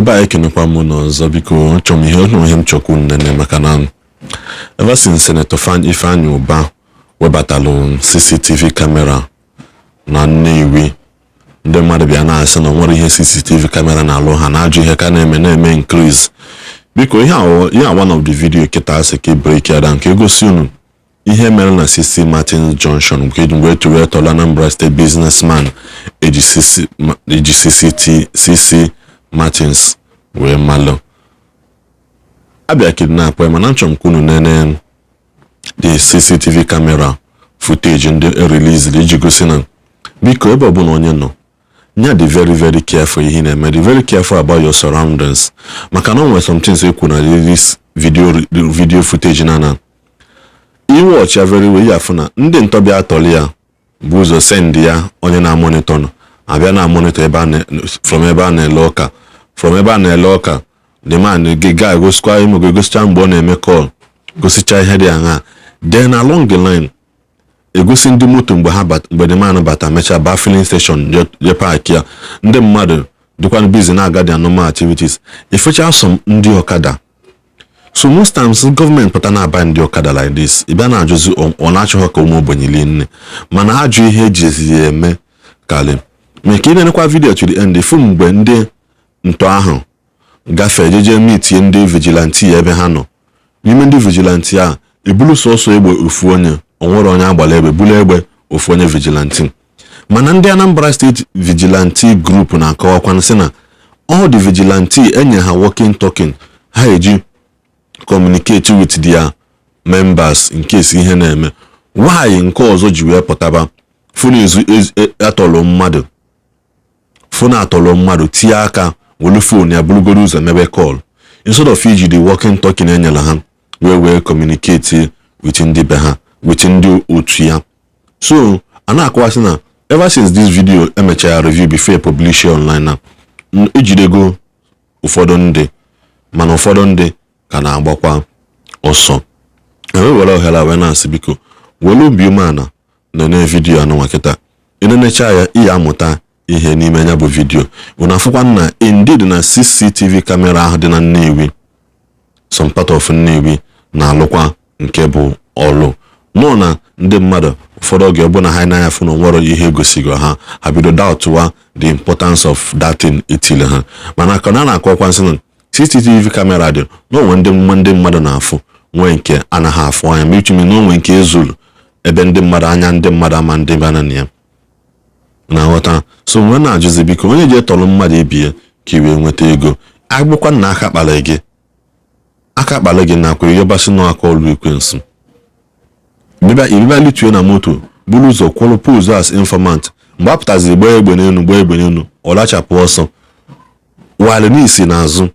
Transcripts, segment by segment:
Ndị be anyị, ekenekwa m n'ọzọ. Biko, achọrọ m ihe ọhụrụ, ihe m chọkwu nnene, maka na ever since Senator Ifeanyi Ubah webatalụ CCTV camera na Nnewi, ndị mmadụ bịa na-asị na o nwere ihe CCTV camera na-alụ. Ha na-ajụ ihe ka na-eme na-eme increase. Biko, ihe a one of the video kịta asị ka break ya down ka egosi unu ihe mere na CC Martins Junction, nke mgbe wee tọrọ Anambra State businessman eji CC eji CCT CC Martins wee malụ abịa kidnap ya. Mana achọrọ m ka unu nene the CCTV camera footage ndị released iji gosi na, biko, ebe ọbụla onye nọ nya dị very very careful ihe ị na-eme, dị very careful about your surroundings, maka na o nwere some things ekwu na this video footage na iwatch ya very well, ya afụ na ndị ntọbịa atọrọ ya bụ ụzọ send ya onye na-amonitor nọ abịa na-amonitor ebe a from ebe a na-ele ọka, from ebe a na-ele ọka. The man ga egosikwa ime, ga-egosicha mgbe ọ na-eme call, gosicha ihe dị aṅaa. Then along the line, egosi ndị moto mgbe ha mgbe the man bata, mechaa baa filling station, je park ya. Ndị mmadụ dịkwanụ busy na-aga their normal activities, ifecha some ndị ọkada. So most times gọọmenti pụta na-aba ndị ọkada like this, ị bịa na-ajụzi ọ na-achọghị ka ụmụ ogbenye lie nne, mana ajụ ihe ejizi ya eme kalị. Ma ka ị na-enekwa video to the end, ifu mgbe ndị ntọ ahụ gafee, jeje meetie ndị vigilante ebe ha nọ. N'ime ndị vigilante a, ebulu sọsọ egbe ofu onye, onwere onye agbara egbe, bulu egbe ofu onye vigilante. Mana ndị Anambra State Vigilante Group na-akọwakwanụ sị na all the vigilante enye ha walkie talkie ha eji communicate with their members in case ihe na-eme. Why nke ọzọ ji wee pụtaba fụ ezu atọrọ mmadụ, fụ na atọrọ mmadụ, tinye aka welu phone ya burugoro ụzọ mebe call instead of iji the walkie talkie enyere ha wee communicate with ndị be ha, with ndị otu ya? So a na-akọwasị na ever since this video emechara review before publish online, na ejidego ụfọdụ ndị, mana ụfọdụ ndị ka na-agbakwa ọsọ. Ewee were ohere a wee na-asị, biko, were obi umeala nene video anụnwa kịta. Enenecha ya, ị ya amụta ihe n'ime ya bụ video. Unu afụkwa na indeed na CCTV camera ahụ dị na Nnewi, some part of Nnewi, na-alụkwa nke bụ ọlụ nọ na ndị mmadụ. Ụfọdụ oge ọbụna ha n'anya fụ na onwere ihe egosigo ha, ha bido doubtwa the importance of that thing etile ha. Mana ka na na-akọkwa nsị na CCTV camera dị n'onwe ndị mmadụ na-afụ, nwee nke anaghị afụ anya, ma ichumi na onwe nke ezuru ebe ndị mmadụ anya, ndị mmadụ ama ndị bana na ya na-aghọta. So nwee na-ajụzi, biko, onye ji etọrọ mmadụ ibie ka i wee nweta ego, agbụkwa na aka kpara gị, aka kpara gị, nakwa ịyọbasị n'aka ọlụ ekwensu, ịbịa litue na moto, buru ụzọ kwụrụ pose as informant. Mgbe a pụtaziri gbaa egbe n'elu, gbaa egbe n'elu, ọ lachapụ ọsọ while n'isi n'azụ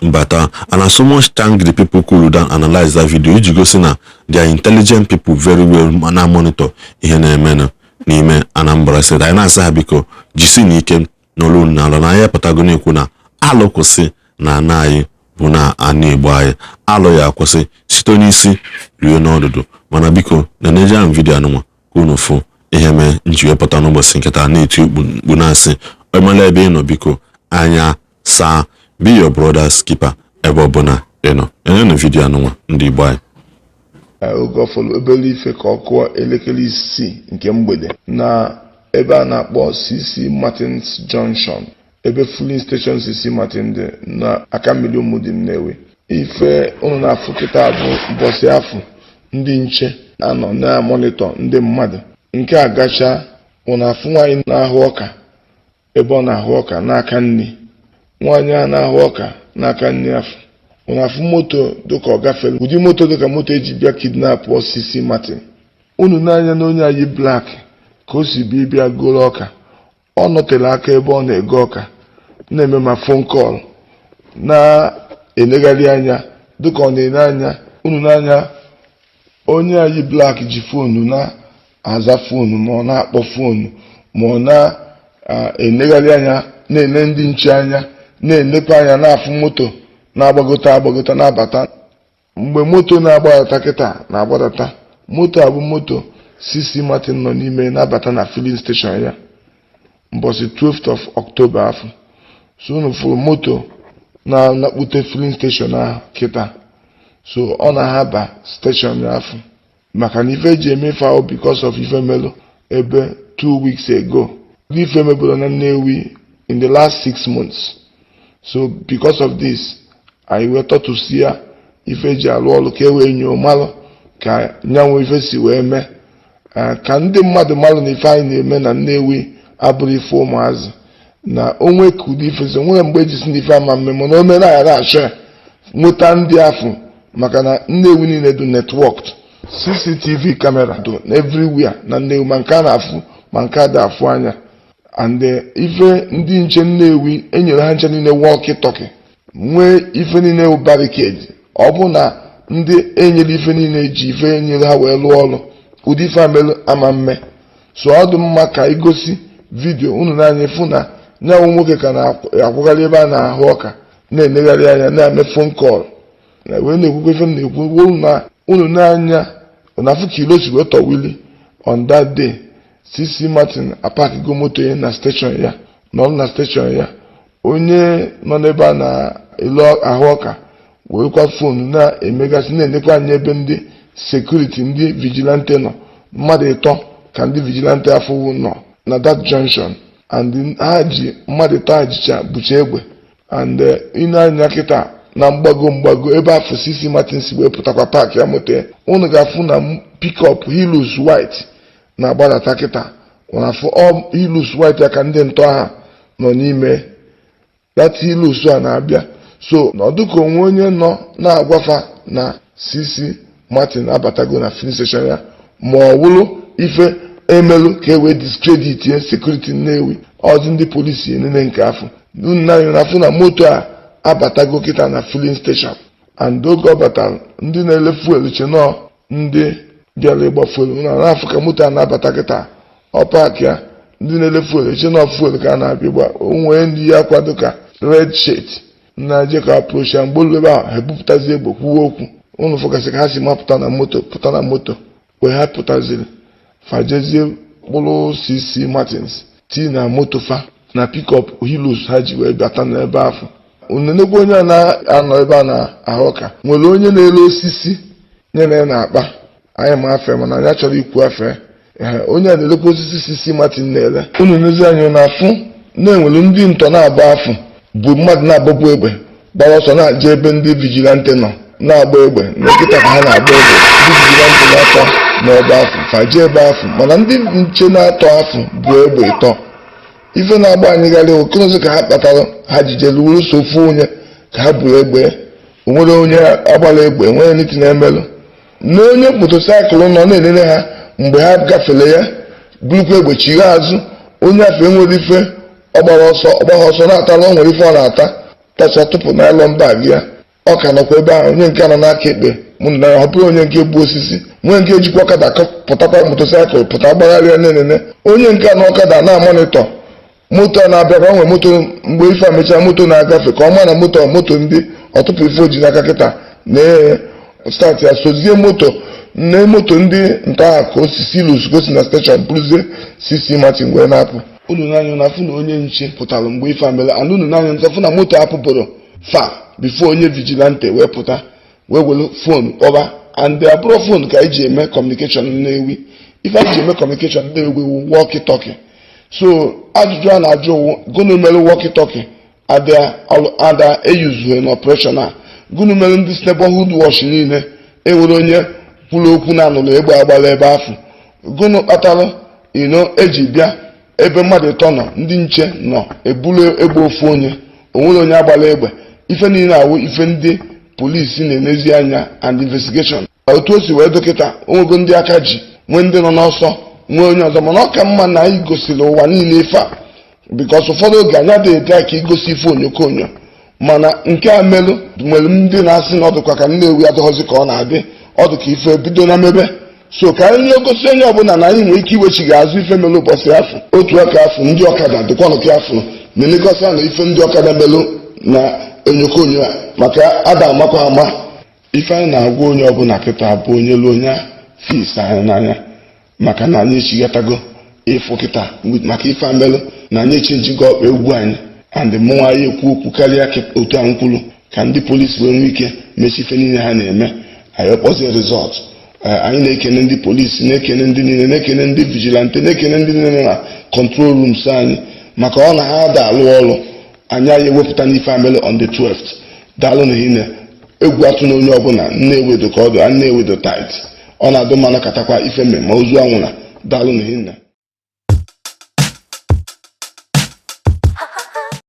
mbata. And I so much thank the people cool down, analyze that video iji gosi na they are intelligent people, very well na monitor ihe na-emenụ n'ime Anambra State. Anyị na-asị ha, biko, jisi n'ike n'olu n'ala na anyị pụtago na-ekwu na alụ kwụsị na ana anyị bụ na ana Igbo anyị, alụ ya akwụsị site n'isi ruo n'ọdụdụ. Mana biko, na-eneje ahụ video anụnwa ka unu fụ ihe mee nji wepụta n'ụbọchị nkịta na-eti mkpu na-asị emela ebe ị nọ, biko, anya saa, be your brother's keeper ebe ọbụla ị nọ. Enyenụ video anụnwa, ndị Igbo anyị. Oge ọfọlụ obere ife ka ọ kụọ elekere 6 nke mgbede na ebe a na-akpọ CC Martins Junction, ebe filling station CC Martin dị na aka mmiri Ụmụdị Nnewi. Ife unu na-afụ kịta bụ mbọsị afọ ndị nche anọ na-amonitor ndị mmadụ. Nke a gacha, unu afụ nwaanyị na-ahụ ọka ebe ọ na-ahụ ọka n'aka nri. Nwaanyị a na-ahụ ọka n'aka nri afọ, unu afụ moto dịka ọ gafere, ụdị moto dịka moto eji bịa kidnap CC Martin. Unu n'anya na onye ayi black ka o si bịa bịa goro ọka. Ọ nọtere aka ebe ọ na-ego ọka, na-eme ma phone call, na-elegharị anya dịka ọ na-ele anya. Unu n'anya, onye ayi black ji phone na-aza phone, ma ọ na-akpọ phone, ma ọ na-elegharị anya, na-ele ndị nche anya, na-elekwa anya, na-afụ moto na-agbagote agbagote na-abata. Mgbe moto na-agbadata kịta na-agbadata, moto a bụ moto CC Martin nọ n'ime na-abata na filling station ya mbọsị 12th of October afọ. So unu fụrụ moto na-anakpute filling station ahụ kịta. So ọ na-ahaba station afụ maka na ife eji eme ife ahụ because of ife melụ ebe 2 weeks ago, ife mebụrụ na Nnewi in the last 6 months. So because of this, anyị wee tọtụsịa ife eji alụ ọrụ ka e wee nyoo malụ ka nyanwụ ife si wee mee, ka ndị mmadụ malụ na ife anyị na-eme na Nnewi abụrụ ife ụmụazị na onwe ka ụdị ife si nwere mgbe eji si na ife ama mme, mana o mere anyị achọ ya nweta ndị afụ, maka na Nnewi niile dị networked. CCTV camera dị everywhere na Nnewi, ma nke a na-afụ ma nke a dị afụ anya. And ife ndị nche Nnewi enyere ha nche niile walkie talkie, nwee ife niile wụ barricade. Ọ bụ na ndị enyere ife niile ji ife enyere ha wee lụọ ọrụ, ụdị ife amelụ ama mme. So ọ dị mma ka igosi video unu n'anya fụ na nyanwụ nwoke ka na-akwụgharị ebe a na-ahụ ọka, na-enegharị anya, na-eme phone call na wee na-ekwukwa ife m na-ekwu wuru na unu n'anya na afụ ka ilo si wee tọwili. On that day, CC Martin aparkigo moto ya na station ya, nọrọ na station ya. Onye nọ n'ebe a na-elu ahụ ọka werekwa phone na-emegasị, na-enekwa anya ebe ndị security, ndị vigilante nọ. Mmadụ ịtọ ka ndị vigilante afụwụ nọ na that junction, and ha ji mmadụ ịtọ ha jicha bucha egbe. And ị na-anya kịta na mgbago mgbago ebe afọ CC Martin si wee pụtakwa park ya moto ya, unu ga-afụ na pickup Hilux white na-agbadata kịta. Unu afụ ọ Hilux white ya ka ndị ntọ ha nọ n'ime that Hilux a na-abịa. So na ọdụka onwe onye nọ na-agwafa na CC Martin abatago na filling station ya, ma ọ wụrụ ife emelụ ka e wee discredit ye security Nnewi. Ọzi ndị polisi enene nke afọ unu na afụ na moto a abatago kịta na filling station. And oge ọ batara, ndị na-ele fuel che nọọ ndị bịara ịgba fuel na na-afụ ka moto a na-abata kịta. Ọ park ya, ndị na-ele fuel eche nọọ fuel ka a na-abịa ịgba. O nwee ndị ya akwado ka red shirt na-eje ka approach ya. Mgbe olu ebe ahụ, ha ebupụtazi egbe, kwuwe okwu. Unu fụkasị ka ha si mapụta na moto, pụta na moto wee ha pụtaziri, fajezie kpụrụ CC Martins tii na moto fa na pickup Hilux ha ji wee bata n'ebe ahụ. Unenekwa onye a na-anọ ebe a na-ahụ ọka nwere onye na-ele osisi nyere ya na-akpa anyị ma afe, mana anyị achọrọ ikwu afe. Ee, onye a na-elekwa osisi CC Martin na-ele. Unu nezi anya na-afụ na-enwere ndị ntọ na-agba afụ bụ mmadụ na-agbapụ egbe gbara ọsọ na-aje ebe ndị vigilante nọ na-agba egbe na nkịta ka ha na-agba egbe. Ndị vigilante na-atọ n'ebe afụ faje ebe afụ, mana ndị nche na-atọ afụ bụ egbe ịtọ. Ife na-agba anyịgharị okenozi ka ha kpatara ha jijere wuru sofu onye ka ha buru egbe. Onwere onye agbara egbe, enwere niti na-emelụ na onye motorcycle nọ na-enene ha mgbe ha gafere ya, burukwa egbe chigha azụ. Onye afọ enwere ife ọ gbara ọsọ, ọ gbagha ọsọ na-atara. O nwere ife ọ na-ata tacha tụpụ nylon bag ya, ọ ka nọkwa ebe ahụ. Onye nke nọ n'aka ekpe mụ na ya họpụrụ onye nke bụ osisi nwee nke ejikwa ọkada pụtakwa motorcycle pụta gbagharịa na-enene onye nke na ọkada na-amonitor moto a na-abịakwa. Nwere moto mgbe ife a mechaa, moto na-agafe ka ọ ma na moto moto ndị ọtụpụ ife oji n'aka kịta na start ya sozie moto nne moto ndị nta ka osisi Hilux gosi na station bụrụzie CC Martin wee na-apụ. Unu n'anya na afụ na onye nche pụtara mgbe ife a mere, and unu n'anya nta fụ na moto apụpụrụ fa before onye vigilante wee pụta wee were phone kpọba. And abụrụ phone ka anyị ji eme communication Nnewi. Ife anyị ji eme communication Nnewi wụ walkie talkie. So ajụjụ a na-ajụ wụ, gụnụ mere walkie talkie ada ada eyuzuhe na operation a? Gụnụ mere ndị neighborhood watch niile enwere onye kwuru okwu na anụrụ egbe agbara ebe afụ? Gụnụ kpatara ino eji bịa ebe mmadụ ịtọ nọ, ndị nche nọ, eburu egbe ofu onye, onwere onye agbara egbe? Ife niile awụ ife ndị polisi na-enezi anya and investigation. Otu o si wee dọkịta onwego ndị aka ji nwee ndị nọ n'ọsọ, nwee onye ọzọ, mana ọ ka mma na anyị gosiri ụwa niile ife a, because ụfọdụ oge anyị adịghị ede ka igosi ife onyokonyo. Mana nke a melụ nwere ndị na-asị na ọ dịkwa ka Nnewi adịghọzi ka ọ na-adị, ọ dị ka ife bido na mebe. So ka anyị gosi onye ọbụla na anyị nwere ike iwechighị azụ ife melụ ụbọchị afọ otu aka afọ. Ndị ọkada dịkwanụ ka afọ na-elegosi na ife ndị ọkada melụ na onyokonyo a, maka ada amakwa ama. Ife anyị na-agwa onye ọbụla kịta bụ onye lu onye fis anyị n'anya, maka na anyị echighatago ịfụ kịta maka ife amelụ na anyị echenjigo ọkpa egwu anyị. And mụnwa ya ekwu okwu karịa otu a nkwulu ka ndị polisi wee nwee ike mesi ife niile ha na-eme. Anyị kpọzie result. Anyị na-ekene ndị polisi, na-ekene ndị niile, na-ekene ndị vigilante, na-ekene ndị niile na control rooms anyị, maka ọ na ha da alụ ọrụ anyị. Anyị ewepụta n'ife amele on the 12th. Daalụ na hine egwu atụ na onye ọbụla Nnewi ka ọ dụ, Nnewi tight. Ọ na-adụ mmanụ katakwa ife mme ma ozu anwụna. Daalụ na hinne.